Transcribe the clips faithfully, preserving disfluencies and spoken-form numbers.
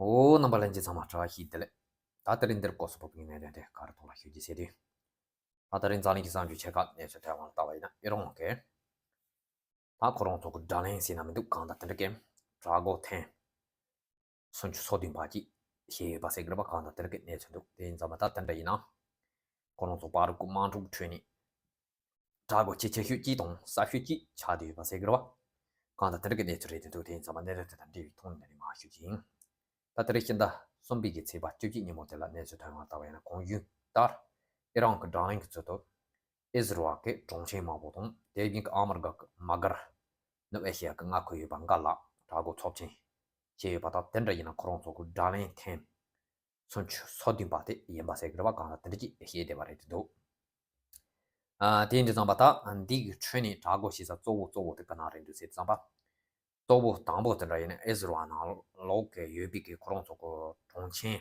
ཨོ། རྣམ་པ་ལྷན་རྒྱས་ཚང་མ་བཀྲ་ཤིས་བདེ་ལེགས། ད་དེ་རིང་འདིར་སྐོར་སོགས་ཕོག་པའི་གནད་དོན་དེ་ག་རེ་ཐོག་ལ་ཞུ་རྒྱུ་ཟེར་དུས། ད་དེ་རིང་འཛམ་གླིང་གི་གསར་འགྱུར་ཆེ་ཁག་གནས་ཚུལ་ཐོན་དབང་ལ་བལྟ་བ་ཡིན་ན། ཨི་རན་གྱིས་ད་ཁོ་རང་ཚོ་གི་དགྲ་ལན་ཟེར་ན་མི་འདུག་གང་ལྟར་དེ་འདྲ་གི་དྲག་རྒོལ་ཐེངས་སུམ་ཅུ་སོ་བདུན་པ་ཅིག་བྱས་ཡོད་པ་ཟེར་གི་རེད་པ། གང་ལྟར་དེ་འདྲ་གི་གནས་ཚུལ་འདུག་དེ་ཡིན་ཙང་མ་ད་དེ་འདྲ་ཡིན་ན། ཁོ་རང་ཚོ་བར་སྐུ་དམག་འཁྲུག་ཁྲོད་ནས་དྲག་རྒོལ་ཆེ་ཆེ་ཤོས་གཅིག་དང་གསར་ཤོས་གཅིག་ཆགས་བསྡད་ཡོད་པ་ཟེར་གི་རེད་པ། གང་ལྟར་དེ་འདྲ་གི་གནས་ཚུལ་རེད་དེ་འདུག་དེ་ཡིན་ཙང་མ་གནད་དོན་དེ་དང་འབྲེལ་བའི་ཐོག་ནས་ནི་མར་ཞུ་རྒྱུ་ཡིན། ད་དེ་རིང་ཕྱི་ཟླ་གསུམ་པའི་གི་ཚེས་པ་བཅུ་གཅིག་ཉིན་མོ་དེ་ལ་གནས་ཚུལ་ཐོན་དབང་ལ་བལྟ་བ་ཡིན་ན། གོང་ཞུས་ལྟར་ཨི་རན་གྱི་དགྲ་ལན་གྱི་ཚུལ་དུ་ཨིས་རལ་གྱི་གྲོང་ཁྱེར་མང་པོ་དང་དེ་བཞིན་གྱི་ཨ་མི་རི་ཀ་གི་མ་གྷར་ནུབ་ཨེ་ཤི་ཡ་གི་མངའ་ཁུལ་ཡོད་པ་འགའ་ལ་དྲག་རྒོལ་ཚབས་ཆེན་བྱས་ཡོད་པ་དང་། དེ་འདྲ་ཡིན་ན་ཁོ་རང་ཚོ་གི་དགྲ་ལན་ཐེངས་སུམ་ཅུ་སོ་བདུན་པ་དེ་ཡིན་པ་ཟེར་གི་རེད་པ། གང་ལྟར་དེ་འདྲ་ཅིག་བཤད་བསྡད་པ་རེད་དེ་འདུག་ཨ། དེ་ཡིན་དུས་ཙམ་པ་ད་འདི་གི་ཁྲོད་ནས་དྲག་རྒོལ་བྱེད་ས་གཙོ་བོ་གཙོ་བོ་དེ་ག་ན་རེད་འདུག་ཟེར་དུས་ཙམ་པ། གཙོ་བོ་དང་པོ་དེ་འདྲ་ཡིན་ན་ཨིས་རལ་ནང་ལོགས་ཀྱི་ཡོད་པའི་གི་ཁོ་རང་ཚོ་གི་གྲོང་ཁྱེར་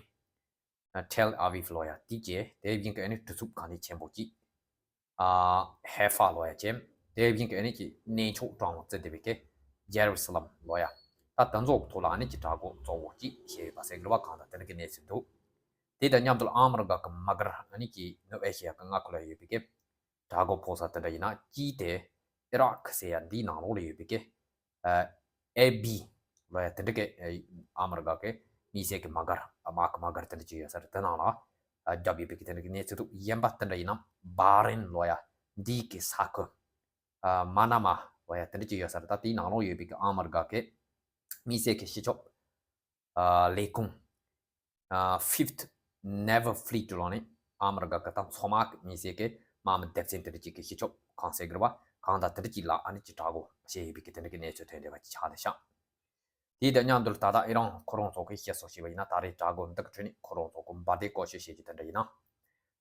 ཨ་ཐེལ་ཨ་བིབ་ལོ་ཡ་དེ་བཅས། དེ་བཞིན་གྱི་ཨ་ནི་གྲུ་ཚུགས་གང་ལེགས་ཆེན་པོ་གཅིག་ཨ་ཧེ་ཧྥ་ལོ་ཡ་བཅས། དེ་བཞིན་གྱི་ཨ་ནི་གི་གནས་མཆོག་གྲོང་བརྩི་བསྡད་པའི་གི་ཇེ་རུ་སི་ལམ་ལོ་ཡ། ད་དེ་ཚོ་གི་ཐོག་ལ་ཨ་ནི་གི་དྲག་རྒོལ་གཙོ་བོ་གཅིག་བྱས་ཡོད་པ་ཟེར་གི་རེད་པ། གང་ལྟར་དེ་འདྲ་གི་གནས་ཚུལ་འདུག་དེ་དང་མཉམ་དུ་ཨ་མི་རི་ཀ་གི་མ་གྷར་ཨ་ནི་གི་ནུབ་ཨེ་ཤི་ཡ་གི་མངའ་ཁུལ་ལ་ཡོད་པའི་གི་དྲག་རྒོལ་ཕོག་ས་དེ་འདྲ་ཡིན་ན། གཅིག་དེ་ཨི་རག་ཟེར་ཡ་འདིའི་ནང་ལོགས་ལ་ཡོད་པའི་གི་ཨ་ཨེ་བི་ལོ་ཡ་དེ་འདྲ་གི་ཨ་མི་རི་ཀ་གི་དམིགས་བསལ་གྱི་མ་གྷར་དམག་གི་མ་གྷར་དེ་འདྲ་ཅིག་ཡོད་ས་རེད། དེ་ནང་ལ་ཨ་རྒྱབ་ཡོད་པའི་གི་དེ་འདྲ་གི་གནས་ཚུལ་འདུག་ཡིན་པ་དེ་འདྲ་ཡིན་ན་བྷ་རེན་ལོ་ཡ་འདིའི་གི་ས་ཁུལ་ཨ་མ་ན་མ་ལོ་ཡ་དེ་འདྲ་ཅིག་ཡོད་ས་རེད། ད་དེའི་ནང་ལོགས་ཡོད་པའི་གི་ཨ་མི་རི་ཀ་གི་དམིགས་བསལ་གྱི་སྤྱི་ཁྱབ་ཨ་ལས་ཁུངས་ཨ་Fifth Naval Fleet ལོ་ནི་ཨ་མི་རི་ཀ་གི་ད་མཚོ་དམག་གི་དམིགས་བསལ་གྱི་དམག་མི་སྡེ་ཚན་དེ་འདྲ་ཅིག་གི་སྤྱི་ཁྱབ་ཁང་ཟེར་གི་རེད་པ། གང་ལྟར་དེ་འདྲ་ཅིག་ལ་ཨ་ནི་ཅིག་དྲག་རྒོལ་བྱས་ཡོད་པའི་གི་དེ་འདྲ་གི་གནས་ཚུལ་ཐོན་བསྡད་པ་ཅིག་ཆགས་བསྡད་ཤག་དེ་དང་མཉམ་དུ་ད་ལྟ་ཨི་རན་ཁོ་རང་ཚོ་གི་བཤད་སྲོལ་བྱས་པ་ཡིན་ན། ད་རེས་དྲག་རྒོལ་འདི་གི་ཁྲོད་ནས་ཁོ་རང་ཚོ་གི་འབར་མདེལ་བཀོལ་སྤྱོད་བྱེད་རྒྱུ་དེ་འདྲ་ཡིན་ན།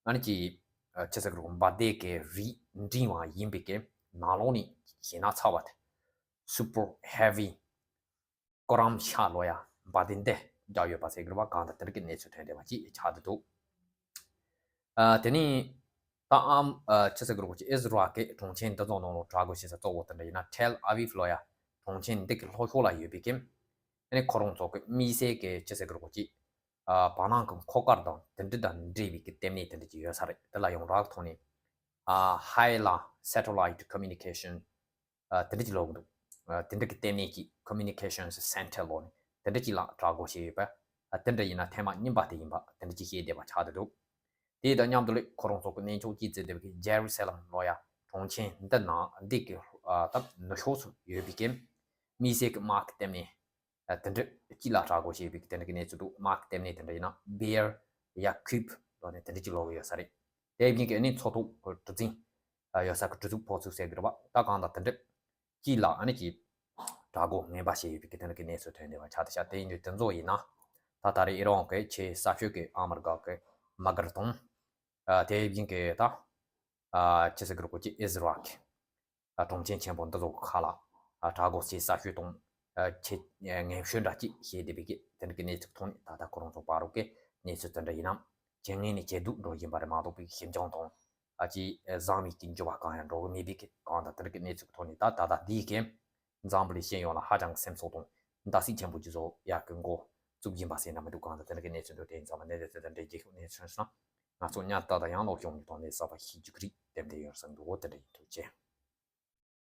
ཨ་ནི་ཅིག་ཨ་ཅི་ཟེར་གི་རེད། འབར་མདེལ་གི་རིགས་འབྲིང་བ་ཡིན་པའི་གི་ནང་ལོགས་ནས་ཞེད་སྣང་ཚ་བ་དེ་Super Heavy ཀོ་རམ་ཤ་ལོ་ཡ་འབར་མདེལ་འདི་བརྒྱབ་ཡོད་པ་ཟེར་གི་རེད་པ། གང་ལྟར་དེ་འདྲ་གི་གནས་ཚུལ་ཐོན་བསྡད་པ་ཅིག་ཆགས་བསྡད་འདུག་ཨ་དེ་ནས་ད་ཨམ་ཨ་ཅི་ཟེར་གི་རེད་པ། ཅིག་ཨིས་རལ་གི་གྲོང་ཁྱེར་འདི་ཚོ་ནང་ལ་དྲག་རྒོལ་བྱེད་ས་གཙོ་བོ་དེ་འདྲ་ཡིན་ན་ཐེལ་ཨ་བིབ་ལོ་ཡ་གྲོང་ཁྱེར་འདི་གི་ལྷོ་ཕྱོགས་ལ་ཡོད་པའི་གི་ཨ་ནི་ཁོ་རང་ཚོ་གི་དམིགས་བསལ་གི་ཅི་ཟེར་གི་རེད་པ། ཅིག་ཨ་བར་སྣང་གི་འཁོར་སྐར་དང་དེ་འདྲ་དང་འབྲེལ་བའི་གི་ལྟེ་གནས་དེ་འདྲ་ཅིག་ཡོད་ས་རེད། དེ་ལ་ཡོངས་གྲགས་ཐོག་ནས་ཨ་High Line Satellite Communication ཨ་དེ་འདྲ་ཅིག་ལབ་གི་འདུག་ཨ་དེ་འདྲ་གི་ལྟེ་གནས་ཀྱི་Communication Center ལོ་ནི་དེ་འདྲ་ཅིག་ལ་དྲག་རྒོལ་བྱས་ཡོད་པ། ཨ་དེ་འདྲ་ཡིན་ན་ཐེངས་མ་གཉིས་པ་དེ་ཡིན་པ་དེ་འདྲ་ཅིག་བཤད་བསྡད་པ་ཆགས་བསྡད་འདུག་དེ་དང་མཉམ་དུ་ལས་ཁོ་རང་ཚོ་གི་གནས་མཆོག་ཅིག་བརྩི་བསྡད་པའི་གི་ཇེ་རུ་སེ་ལམ་ལོ་ཡ་གྲོང་ཁྱེར་འདི་ནང་འདི་གི་ཨ་ད་ནུབ་ཕྱོགས་སུ་ཡོད་པའི་གི་དམིགས་བསལ་གི་དམག་གི་ལྟེ་གནས་ཨ་དེ་འདྲ་ཅིག་ལ་དྲག་རྒོལ་བྱས་པའི་གི་དེ་འདྲ་གི་གནས་ཚུལ་འདུག་དམག་གི་ལྟེ་གནས་དེ་འདྲ་ཡིན་ན་བེར་ཡ་ཁུབ་ལོ་ནས་དེ་འདྲ་ཅིག་ལབ་གི་ཡོད་ས་རེད། དེ་བཞིན་གི་ཨ་ནི་མཚོ་ཐོག་གི་གྲུ་གཟིངས་ཡོད་ས་གི་གྲུ་གཟིངས་ཕོག་ཚུལ་ཟེར་གི་རེད་པ། ད་གང་ལྟར་དེ་འདྲ་ཅིག་ལ་ཨ་ནི་ཅིག་དྲག་རྒོལ་ངན་པ་བྱས་ཡོད་པའི་གི་དེ་འདྲ་གི་གནས་ཚུལ་ཐོན་བསྡད་པ་ཆགས་བསྡད་ཤག་དེ་ཡིན་དུས་དེ་ཚོ་ཡིན་ན་ད་ད་རེས་ཨི་རན་གི་ཆེས་ས་ཤོད་གི་ཨ་མི་རི་ཀ་གི་མ་གྷར་དང་ཨ་དེ་བཞིན་གི་ད་ཨ་ཅི་ཟེར་གི་རེད་པ། ཅིག་ཨིས་རལ་གི་ཨ་གྲོང་ཁྱེར་ཆེན་པོ་འདི་ཚོ་གི་ཁ་ལ་ཨ་དྲག་རྒོལ་བྱེད་ས་ཤོད་དང་ཨ་ཆེས་ངན་ཤོས་འདྲ་ཅིག་བྱས་བསྡད་པའི་གི་དེ་འདྲ་གི་གནས་ཚུལ་ཐོག་ནས་ད་ལྟ་ཁོ་རང་ཚོ་བར་རུ་གི་གནས་ཚུལ་དེ་འདྲ་ཡིན་ན་ཇེ་ངན་ནས་ཇེ་སྡུག་འགྲོ་བཞིན་པ་རེད་མ་གཏོགས་པའི་ཞིབ་འཇུག་དང་ཨ་ཅིག་བཟང་བའི་གི་འགྱུར་བ་གང་ཡང་འགྲོ་གི་མེད་པའི་གི་གང་ལྟར་དེ་འདྲ་གི་གནས་ཚུལ་ཐོག་ནས་ད་ད་ལྟ་འདིའི་གི་འཛམ་བུ་གླིང་སྤྱི་ཡོངས་ལ་ཧ་ཅང་གི་སེམས་གསོ་དང་འདར་སིག་ཆེན་པོ་ཅིག་བཟོ་ཡག་གི་འགོ་བཙུགས་བཞིན་པ་ཟེར་ན་མི་འདུག་གང་ལྟར་དེ་འདྲ་གི་གནས་ཚུལ་འདུག་དེ་ཡིན་ཙང་མ་གནད་དོན་དེ་འདྲ་རྒྱལ་ཁབ་གནས་ཚུལ་སོང་ན་ང་ཚོ་ཉར་ལྟ་དང་ཡང་ལོག་ཤོང་གི་ཐོག་ནས་གསར་པ་ཤེས་རྒྱུ་གི་རིགས་ཏན་ཏན་ཡོད་བསམ་འདུག་འོ་དེ་འདྲ་ཡིན། ཐུགས་རྗེ་ཆེ།